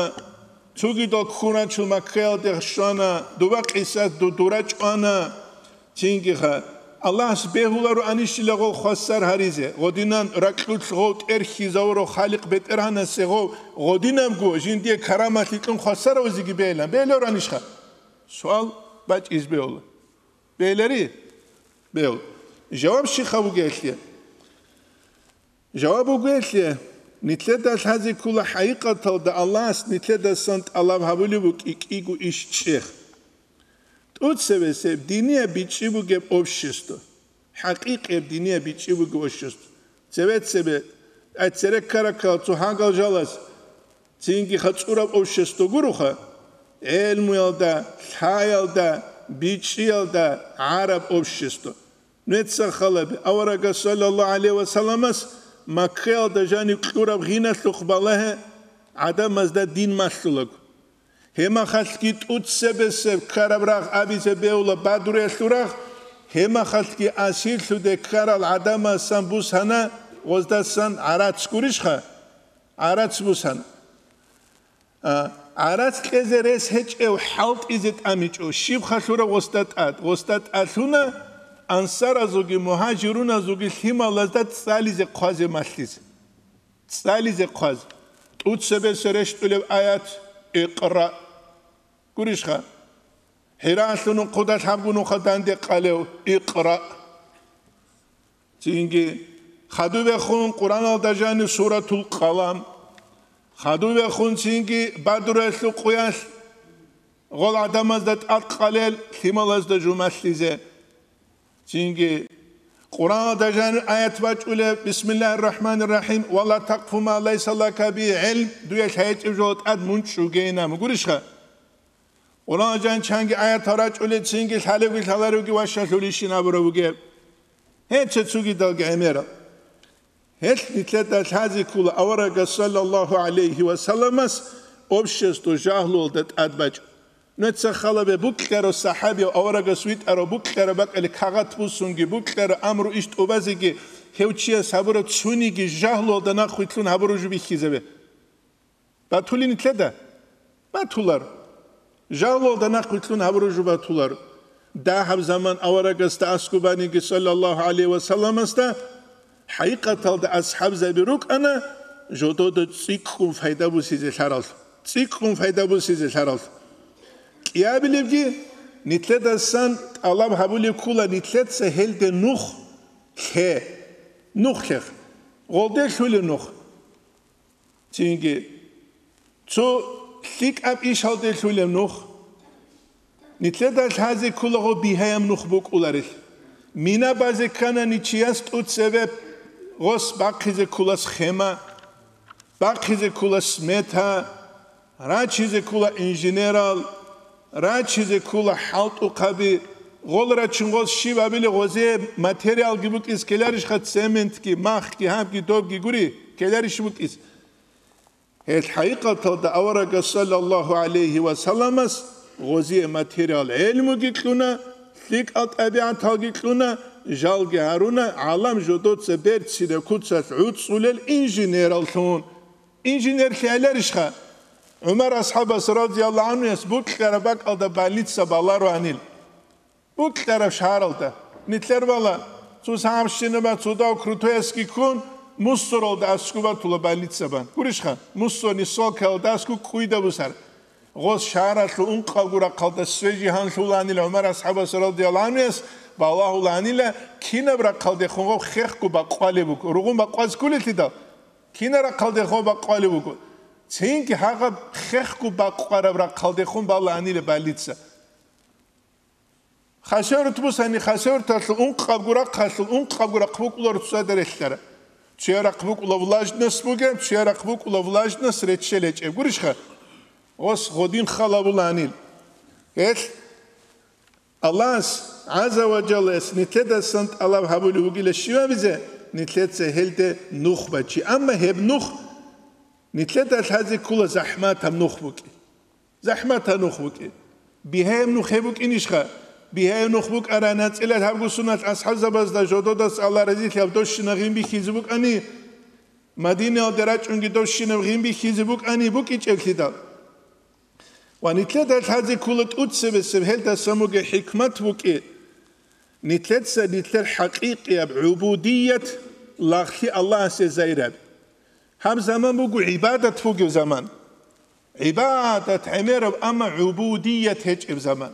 цогидал ккун рачун Маккаялде щвана, дуба къисат ду-, дура чӀвана. Цинги ха, Аллагьас бегьуларо анищила гъов хвасар гьаризе, гъодинан ракьулъ гъов тӀерхьизавурав Халикъ БетӀергьанасе гъов гъодинабго жиндие карамалъи кьун хвасаравзеги бегьилан, бегьиларо анищха? Суал бачӀизе бегьула. Бегьилари? Бегьула. Жаваб щибха бугелъе? Жаваб бугелъе, нилъеда лъазе ккола хӀакъикъаталда Аллагьас нилъедасан тӀалаб гьабулеб букӀи кӀиго иш чӀех. ТӀуцебесеб динияб бичӀчӀи бугеб общество, хӀакъикъияб динияб бичӀчӀи бугеб общество. Цебе-цебе, ай цереккараб ккарал цо гьагал жалаз, цинги хацӀураб общество гуроха, гӀелмуялда, лъаялда, бичӀчӀиялда гӀараб общество. Нуеца халабе, аварагас, саллаллагьу гӀалайгьи ва салламас, Маккаялда жанив кьураб гъиналъухъ балагье гӀадамазда дин малъулаго. Гьеб мехалъги тӀуцебесеб ккараб рагъ абизе бегьула Бадруялъул рагъ, гьеб мехалъги асирлъуде ккарал гӀадамасан бусана, гъоздасан гӀарац гурищха? ГӀарац бусана. А, гӀарац кьезе рес гьечӀев хӀалтӀизе тӀамичӀо, щиб халъура гъосда тӀад? Гъосда тӀалъуна ансаразулги мугьажируназулги лъималазда цӀализе хъвазе малъизе. ЦӀализе хъвазе. ТӀуцебесеб рещтӀулеб аят: «Икъра». Гурищха? ХӀираялъул нухъуда лъабго нухда данде къалев: «Икъра». Цинги хадубехун Къуръаналда жанив Суратул Къалам, хадубехун цинги Бадруялъул къоялъ гъол гӀадамазда тӀад къалел лъималазда жумалъизе. Цинги Къуръаналда жанив аят бачӀулеб: «Бисмиллагьир рахӀманир рахӀим, ва ла такъфу ма лайса лака бигьи гӀилм», дуе лъай гьечӀеб жоялда тӀад мунчӀ бугейин абун. Гурищха? Къуръан жанчанги аятал рачӀулел цинги лъалевги лъаларевги ващалъулищин абурав вугеб. Гьеб цо-цогидалги гӀемерал. Гьелъ нилъеда лъазе ккола аварагас, саллаллагьу гӀалайгьи ва салламас, общество жагьлуялда тӀад бачӀун. Нуеца халабе, букьарав сахӀабияв аварагас витӀарав, букьараб бакӀалде кагъат буссунги, букьараб амру иш тӀубазеги, гьев чияс гьабураб цониги жагьлуялда нахъвилълъун гьабураб жо бихьизабе. Батулин нилъеда? Батулар. Жагьлуялда нахъвилълъун гьабураб жо батулар. Дагьаб заман аварагасда аскӀоб баниги, саллаллагьу гӀалайгьи ва салламасда, хӀакъикъаталда асхӀабзаби рукӀана, жодода цӀикӀкӀун пайда бусизе лъарал. ЦӀикӀкӀун пайда бусизе лъарал. КӀиабилебги, нилъедасан тӀалаб гьабулеб ккола нилъеца гьелде нух лъе. Нух лъех. Гъолде лъулеб нух. Цинги цо лъикӀаб ишалде лъулеб нух. Нилъеда лъазе кколаго бигьаяб нух букӀуларел. Мина базе кканани чияс тӀуцебе гъос бахъизе ккола схема, бахъизе ккола смета, рачизе ккола инженерал, рачизе ккола хӀалтӀухъаби, гъол рачун гъос щиб абилеб гъозие материалги букӀиз ккеларищха, цементги, махги, гьабги, добги гури, ккеларищ букӀиз? Гьел хӀакъикъаталда аварагас, саллаллагьу гӀалайгьи ва салламас, гъозие материал гӀелмуги кьуна, лъикӀал тӀабигӀаталги кьуна, жалги гьаруна, гӀалам жодоца берцинаб куцалъ гӀуцӀулел инженераллъун. Инженерлъи гьаларищха? ГӀумар асхӀабас, радияллагьу гӀанхуяс, букьараб бакӀалда больница балароанил. Букьараб шагьаралда. Нилъер бала, цо сагӀабщинаб, цо дав крутоясги ккун, мусоралда аскӀоб батула больница бан. Гурищха? Мусорный свалкаялда аскӀоб кӀуйда бусар. Гъос шагьаралъул ункъабго рахъалда свежий гьанлъуланил ГӀумар асхӀабас, радияллагьу гӀанхуяс, балагьуланила, кинаб рахъалдехун гъов хехго бакъвалеб буго. Ругъун бакъваз кколелъидал, кинаб рахъалдехун гъов бакъвалеб буго. Цинги гьагъаб хехго бакъвараб рахъалдехун балаанила больница. Хасавюрт бусани, Хасавюрталъул ункъабго рахъалъул ункъабго рахъ букӀула цоцазда релълъараб. Цояб рахъ букӀула влажность бугеб, цояб рахъ букӀула влажность реччел гьечӀеб. Гурищха? Гъос гъодин халабуланил. Гьелъ Аллагьас гӀазза ва жаллас нилъедасан тӀалаб гьабулев вугила щивабизе, нилъеца гьелде нух бачи. Амма гьеб нух нилъеда лъазе ккола захӀматаб нух букӀи. ЗахӀматаб нух букӀи. Бигьаяб нух гьеб букӀинищха? Бигьаяб нух букӀарай нацӀила гьабго суналъ асхӀабзабазда жододас Аллагь разилъаб дощинаб гъин бихьизе букӀани, Мадинаялде рачӀунги дощинаб гъин бихьизе букӀани букӀичӀеблъидал. Ва нилъеда лъазе ккола тӀуцебесеб гьелдасан бугеб хӀикмат букӀи, нилъеца нилъер хӀакъикъияб гӀубудият лагълъи Аллагьасе зайраби. Гьаб заман буго гӀибадат бугев заман. ГӀибадат гӀемераб, амма гӀубудият гьечӀеб заман.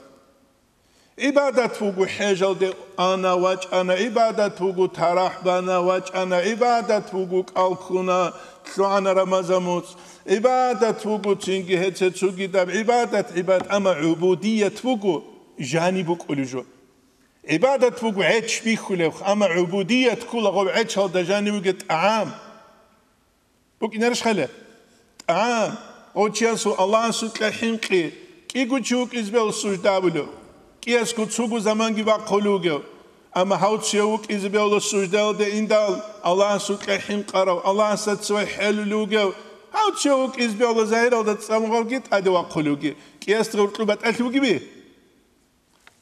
ГӀибадат буго хӀежалде ана вачӀана, гӀибадат буго тарахӀ бана вачӀана, гӀибадат буго кӀал ккуна, лъугӀана рамазан муцӀ, гӀибадат буго цинги гьеце цогидаб гӀибадат, гӀибадат, амма гӀубудият буго, жани букӀулев жо. ГӀибадат буго гӀеч бихьулев, амма гӀубудият ккола гъов гӀечалда жани вугев тӀагӀам. БукӀинарищ хъале? ТӀагӀам, гъов чиясул Аллагьасукьа хӀинкъи, кӀиго чи вукӀизе бегьула сужда абулев. КӀиясго цого заманги бахъулев вугев. Амма гьав чияв вукӀизе бегьула суждаялде индал, Аллагьасукьа хӀинкъарав, Аллагьасда цеве хӀелулев вугев. Гьав чияв вукӀизе бегьула загьиралда цӀалугъавги тӀаде вахъулевги. КӀиясда гъоркьу батӀалъи бугеби?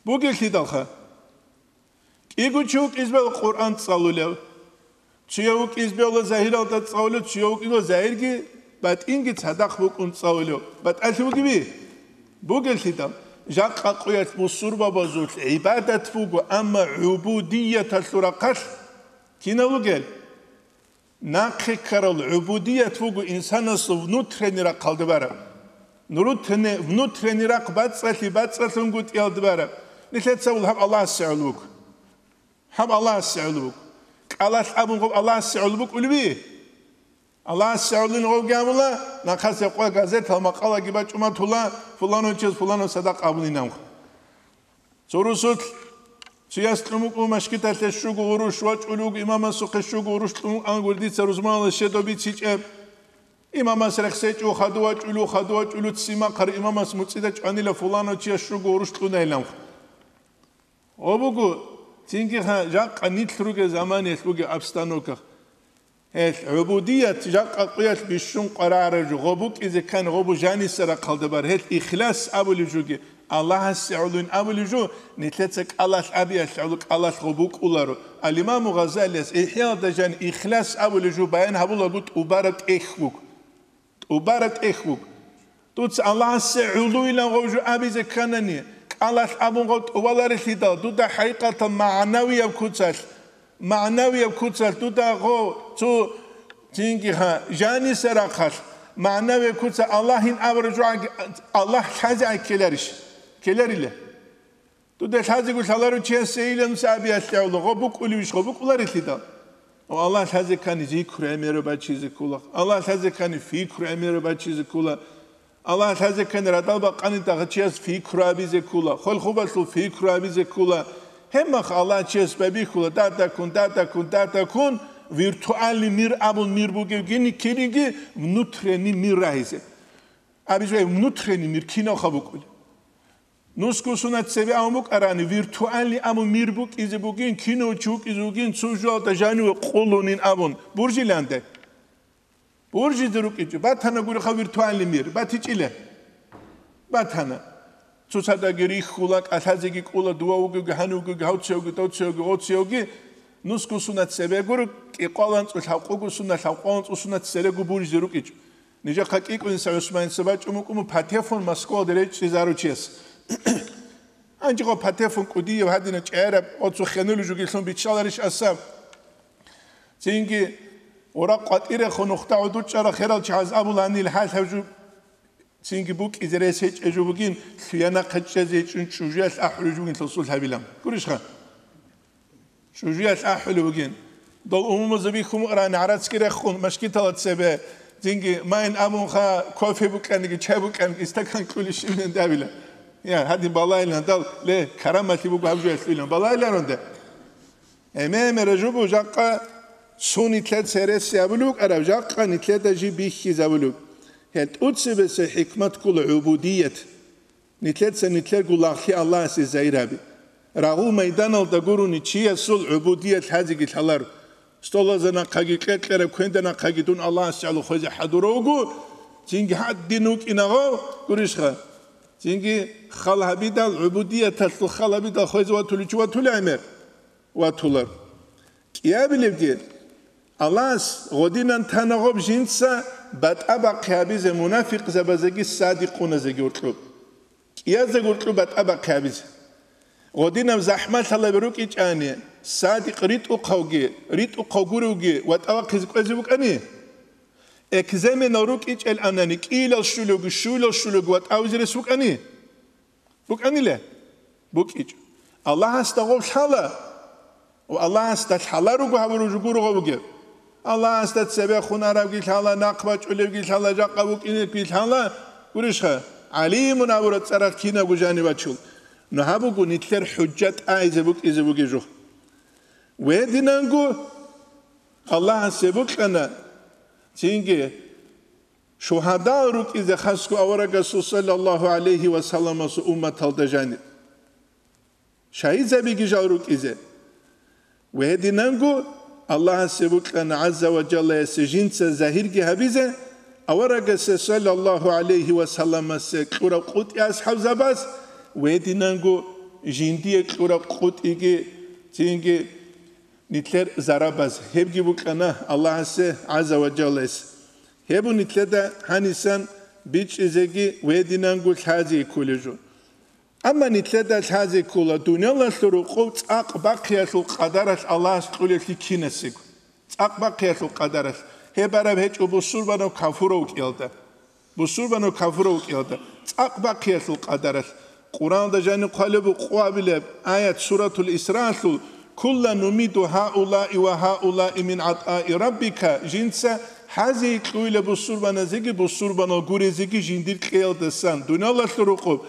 Бугелъидалха. КӀиго чи вукӀизе бегьула Къуръан цӀалулев. Чияв вукӀизе бегьула загьиралда цӀалулев, чияв вукӀизе бегьула загьирги батӀинги цадахъ букӀун цӀалулев. БатӀалъи бугеби? Бугелъидал, жакъа къуялъ бусурбабазулъ гӀибадат буго, амма гӀубудияталъул рахъалъ кинав вугел? Нахъе ккарал гӀубудият буго инсанасул внутренний рахъалда бараб. Нурутене внутренний рахъ бацӀцӀалъи бацӀцӀалъунгутӀиялда бараб. Нилъеца вула гьаб Аллагьасе гӀоло вуго. Гьаб Аллагьасе гӀоло вуго. КӀалалъ абун гъоб Аллагьасе гӀоло букӀулеби? Аллагьасе гӀолин гъовги абула, нахъасе къо газетал макъалаги бачӀуматула, фуланов чияс фуланов садакъа абулинанха. Цо русулъ чияс кьун букӀун машгиталъе щуго гъурущ вачӀулев вуго, имамасухъе щуго гъурущ кьун букӀан гурдица рузманалда щедо бицичӀеб. Имамас рехсечӀо, хадув вачӀулев, хадув вачӀулев ццин бахъарав имамас муцӀида чӀванила фуланав чияс щуго гъурущ кьунайилан. Гъо буго, цинги ха жакъа нилъ ругел заманиялъ бугеб обстановка. Гьелъ гӀубудият жакъа къуялъ бищун къварагӀараб жо, гъо букӀизе ккани, гъо бу жаниса рахъалда бар. Гьелъ ихлас абулеб жоги, Аллагьасе гӀолин абулеб жо, нилъеца кӀалалъ абиялъ гӀоло кӀалалъ гъо букӀуларо. Ал-Имаму Гъазалияс ИхӀяалда жан ихлас абулеб жо баян гьабулаго тӀубараб тӀехь буго. ТӀубараб тӀехь буго. Дуца Аллагьасе гӀолойилан гъов жо абизе кканани, кӀалалъ абун гъов тӀубаларелъидал, дуда хӀакъикъатал магӀнавияб куцалъ, магӀнавияб куцалъ дуда гъов цо цинги ха жаниса рахъалъ, магӀнавияб куца Аллагьин абураб жо гӀаги-, Аллагь лъазе гӀай ккеларищ? Ккеларила. Дуда лъазего лъаларев чиясе илан сабиялъе гӀоло, гъо букӀулевищ, гъо букӀуларелъидал. О, Аллагь лъазе ккани зикру гӀемераб бачизе ккола. Аллагь лъазе ккани фикру гӀемераб бачизе ккола. Аллагь лъазе ккани радал бакъани дагъа чияс фикру абизе ккола. Хвел-хубалъул фикру абизе ккола. Гьебмах Аллагь чияс байбихьула, дадаккун, дадаккун, дадаккун, виртуальный мир абун мир бугев гини киниги внутренний мир рагьизе. Абизе внутренний мир киналха букӀули. Нусго сунат цебе абун букӀарани, виртуальный абун мир букӀизе бугин, кино чи вукӀизе вугин, цо жугьалда жаниве къулунин абун, буржиланде. Буржизе рукӀичӀо, батана гуриха виртуальный мир, батичӀила. Батана. Цоцадаги рихьула, кӀалъазеги кӀула, дува вугевги, гьанив вугевги, гьавцевги, довцевги, гъоцевги, нусго сунат цебе гур, кӀикъваланцӀу лъавкъуго сунат, лъавкъваланцӀу сунат церего буржизе рукӀичӀо. Нижехъа кӀикӀунса ГӀусманица бачӀун букӀун патефон Москвалда речӀчӀизару чияс. Гьанжего патефон кӀудияв гьадина чӀегӀераб оцу хенули жугилъун биччаларищ асаб? Цинги, гъура къватӀирехун нухда гӀодор чӀара херал чагӀаз абуланил хӀалхӀав жу-, цинги букӀизе рес гьечӀеб жо бугин, лъуянахъе чӀезе гьечӀун чӀужуялъ ахӀулев жугин лъосул гьабилан. Гурищха? ЧӀужуялъ ахӀулев вугин. Дол умумузаби хьумукъарани гӀарацги рехун, машгитала цебе, цинги майн абунха, кофе букӀаниги, чай букӀаниги, истакан кьули щибнан дабила. Я, гьадин балайилан дал, ле, карамалъи буго гьаб жуялъуилан. Балайилан рунда. Эме-эме ражубу жакъа цо нитлъе цереси абулев вукӀарав, жакъа нитлъеда жи бихьизабулев. Гьел тӀуцебесеб хӀикмат ккола гӀубудият. Нитлъеца нитлъерго лагълъи Аллагьасе загьир гьаби. Рагъул майданалда гурони чиясул гӀубудият лъазеги лъалар. Столазда нахъаги кьекьераб квенда нахъаги дун Аллагьасе гӀоло хвезе хӀадурав вуго, цинги гьадин вукӀинагъав гурищха. Цинги хал гьабидал, гӀубудияталъул хал гьабидал хвезе ватуличи ватула гӀемер? Ватулар. КӀиабилебги, Аллагьас гъодинан тана гъоб жинца батӀа бахъи гьабизе мунафикъзабазеги садикъуназеги гьоркьоб. КӀиязда гьоркьоб батӀа бахъи гьабизе. Гъодинаб захӀмалъалаби рукӀичӀани, садикъ ритӀухъавги, ритӀухъав гуревги ватӀа вахъизе кӀвезе вукӀани? Экзаменал рукӀичӀел анани, кӀиилал щулевги, щуйлал щулевги ватӀа визе рес вукӀани? БукӀанила? БукӀичӀо. Аллагьасда гъов лъала, ва Аллагьасда лъала руго гьабураб жо гуро гъов бугеб. Аллагьасда цебехун арабги лъала, нахъ бачӀулебги лъала, жакъа букӀинебги лъала, гурищха, гӀалимун абураб цӀаралъ кинабго жаниб бачул. Ну гьаб буго нилъер хӀужжат тӀагӀизе букӀизе бугеб жо. Гьединанго Аллагьасе бокьана, цинги шугьадал рукӀизе хасго аварагасул саллаллагьу гӀалайгьи ва салламасул умматалда жаниб. Шагьидзабиги жал рукӀизе. Ва гьединанго Аллагьасе бокьана гӀазза ва жаллаясе жинца загьирги гьабизе, аварагасе саллаллагьу гӀалайгьи ва салламасе кьураб къотӀи асхӀабзабаз, ва гьединанго жиндие кьураб къотӀиги, цинги нилъер зарабаз, гьебги букӀана Аллагьасе гӀазза ва жаллаяс. Гьеб бу нилъеда гьанисан бичӀчӀизеги ва гьединанго лъазе кколеб жо. Амма нилъеда лъазе ккола дуниялалъул рокъов цӀакъ бахъиялъул къадаралъ Аллагьас кьолеблъи кинасего. ЦӀакъ бахъиялъул къадаралъ. Гьеб бараб гьечӀо бусурбанав кафурав вукӀиялда. Бусурбанав кафурав вукӀиялда. ЦӀакъ бахъиялъул къадаралъ. Къуръаналда жаниб хъвалеб букъуабилеб аят Суратул Исраалъул: «Куллан нумидду гьаулаи ва гьаулаи мин гӀатӀаи раббика», жинца гьазе кьуйила бусурбаназеги бусурбанал гурезеги жиндир кьеялдасан дуниялалъул рокъоб.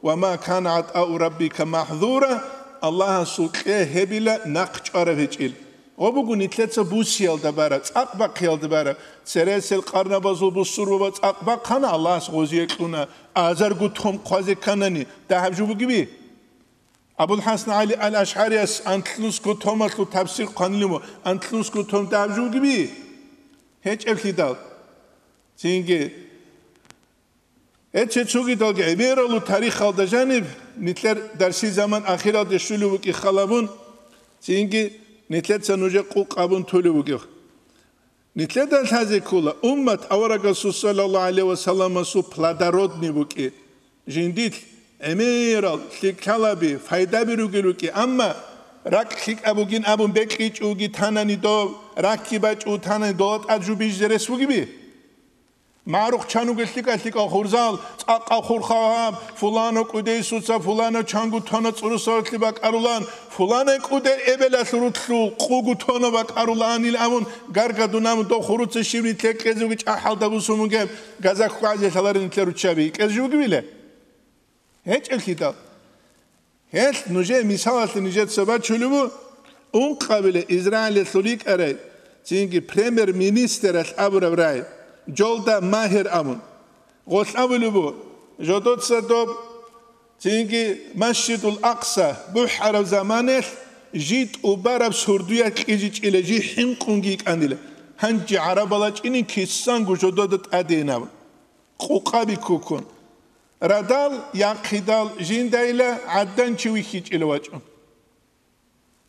«Ва ма кана гӀатӀау раббика магьзура», Аллагьасул кье гьебила нахъ чӀвараб гьечӀел. Гъо буго нилъеца бусиялда бараб, цӀакъ бахъиялда бараб, цересел къарнабазул бусурбаба цӀакъ бахъана, Аллагьас гъозие кьуна, азарго том хъвазе кканани, дагьаб жо бугеби? Абул ХӀасан ГӀали ал-АшгӀарияс анлънусго томалъул тавсир хъванилин ва анлънусго том дагьаб жо бугеби? ГьечӀеблъидал. Цинги Гьече цогидалги гӀемералу тарихалда жаниб, нилъер дарси заман ахиралде щулев вукӀи халабун, цинги нилъеца нужер къукъ абун толев вугев. Нилъеда лъазе ккола, уммат аварагасул саллаллагьу гӀалайгьи ва салламасул плодородный букӀи. Жиндилъ гӀемерал, лъикӀлъалаби, пайдаби ругел рукӀи, амма ракӀ лъикӀаб бугин абун бекьичӀоги танани дов, ракги бачӀу танани дола тӀад жубизе рес бугеби? МагӀарухъ чануге лъикӀа-лъикӀал хурзал, цӀакъа хурхаяб, фулана кӀудейсуца фулана чангу тона цӀурусаралъе бакӀарулан, фулана кӀудер эбелалъ рутлъул къугу тона бакӀаруланил абун, гаргадунаб дов хуруца щибни теккезеги чӀахӀалда бусун бугеб, газа хьвазе лъаларин нилъер руччаби, кӀез жугивиле? ГьечӀеблъидал. Гьелъ нужее мисалалъе нижеца бачулеб бу, ункъабиле Израилалъул рикӀарай, цинги премьер-министралъ абураб рай, Жолда Магьер абун. Гъолъ абулеб бу, жодоца доб, цинги Масжидул Акъса бухӀараб заманаялъ жи тӀубараб сурдуя кьижичӀила, жи хӀинкъунги йикӀанила. Гьанже гӀарабала чӀинин кисанго жодода тӀадейин абун. Къукъаби ккуккун. Радал, яхъидал, жиндайила гӀадан чи вихьичӀила вачӀун.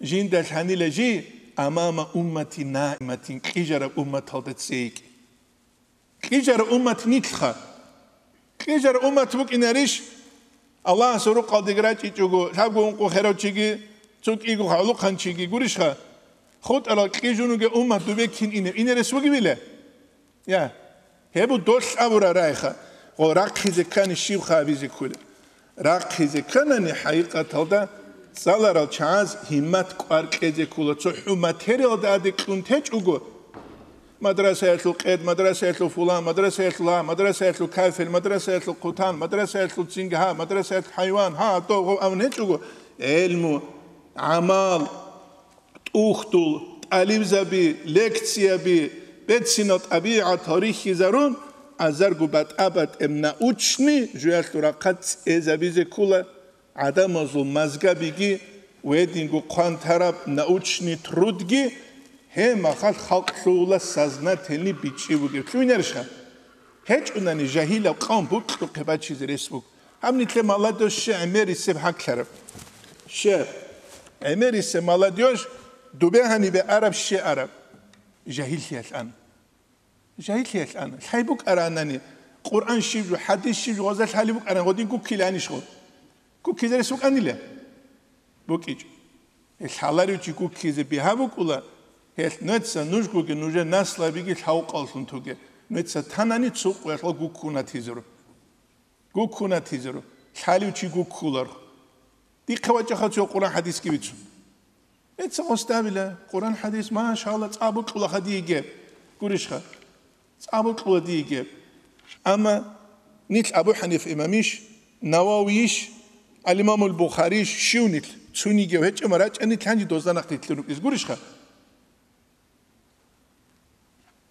Жинда лъанила жи амама уммати наиматин кьижараб умматалда цейги. Кьижараб уммат нилъха. Кьижараб уммат букӀинарищ? Аллагьас рукъалдеги рачӀичӀого, лъабго ункъо херав чиги, цо кӀиго гӀолохъанчиги гурищха? ХутӀарал кьижун вугев уммат дубе кин ине, инерес вугевила? Я, гьеб долъ абура райха, гъо рахъизе ккани щибха абизе ккула. Рахъизе кканани хӀакъикъаталда цӀаларал чагӀаз гьиммат кӀвар кьезе ккула, цо хӀу материалда адекьун течӀого. Мадрасаялъул къед, мадрасаялъул фулан, мадрасаялъул гьа, мадрасаялъул кафел, мадрасаялъул хъутан, мадрасаялъул цингагьа, мадрасаялъул хӀайван, гьа, дов, гъов абун гьечӀого, гӀелму, гӀамал, тӀухьдул, тӀалибзаби, лекцияби, бецинал тӀабигӀатал рихьизарун, азарго батӀа-батӀеб научный жуялъул рахъат цӀезабизе ккула. ГӀадамазул мазгабиги ва гьединго хъван тараб научный трудги гьеб мехалъ халкъ лъугьула сознательный бичӀчӀи бугеб. Лъугьинарищха? ГьечӀунани жагьилаб къавм букьухъе бачизе рес буго. Гьаб нилъер молодёжь щай гӀемерисеб гьаклъараб? Щай гӀемерисеб молодёжь дубе гьанибе араб щай араб? Жагьиллъиялъ ана. Жагьиллъиялъ ана. Лъай букӀаранани, Къуръан щиб жо, хӀадис щиб жо, гъоза лъалеб букӀаран, гъодин гуккиланищ гъо? Гуккизе рес букӀанила? БукӀичӀо. Гьел лъаларев чи гуккизе бигьа букӀула, гьелъ нуца нужгоги нужер наслабиги лъавкъаллъун туге. Нуца танани цо къоялъ гуккунатизару. Гуккунатизару. Лъалев чи гуккулархъ. Дихъе вачӀаха цо Къуран хӀадисги бицун. Эца гъостабила, Къуран хӀадис, машалла, цӀабукьула хадиеге. Гурищха? ЦӀабукьула диеге. Амма нилъ Абу Ханиф имамиш, Нававийиш, Алимамул Бухарийиш, щив нилъ? Цуниги гьечӀама рачӀа нилъ гьанжи дозда нахъ тилълъун рукӀиз. Гурищха?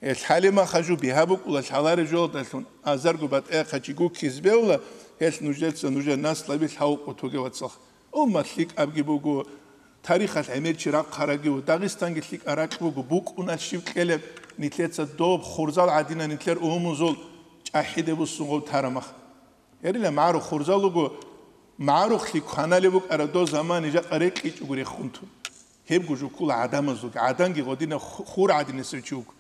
Гьел хӀалимахажу бигьа букӀула лъалареб жоялдалъун, азарго батӀа-, яхъачи гуккиз бевла, гьелъ нужеца нужер наслаби лъавукъу туге, вацалха. Уммат лъикӀабги буго, тарихалъ гӀемер чи рахъараги ву, Дагъистанги лъикӀа ракь буго, букӀуна щиб кьелеб, нилъеца доб хурзал гӀадина нилъер умумузул чӀахӀиде буссун гъов тарамах. Гьерила магӀарухъ хурзал руго, магӀарухълъи кваналеб букӀараб дов заман жакъа рекьичӀого рехун тун. Гьебго жуккула гӀадамазулги, гӀаданги гъодина ху-, хур гӀадинасев чи вуго.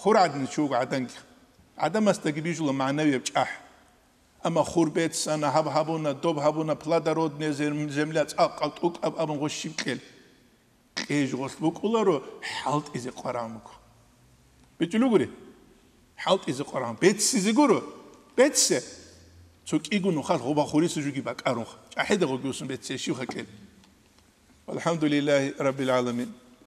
Хур гӀадинав чи вуго гӀаданги. ГӀадамасдаги бижула магӀнавияб чӀахӀ. Амма хур бецана, гьаб гьабуна, доб гьабуна, плодородная зем-, земля цӀакъ, тӀукӀаб абун гъощиб кьел. Кьежгъолъ букӀуларо, хӀалтӀизе къварагӀун буго. БичӀчӀулугури? ХӀалтӀизе къварагӀун. Беццизе гуро? Бецце! Цо кӀиго нухалъ гъоба хуриса жуги бакӀарунха. ЧӀахӀида гъоги усун бецце, щивха кьел. Валхамдулиллагьи раббил гӀаламин.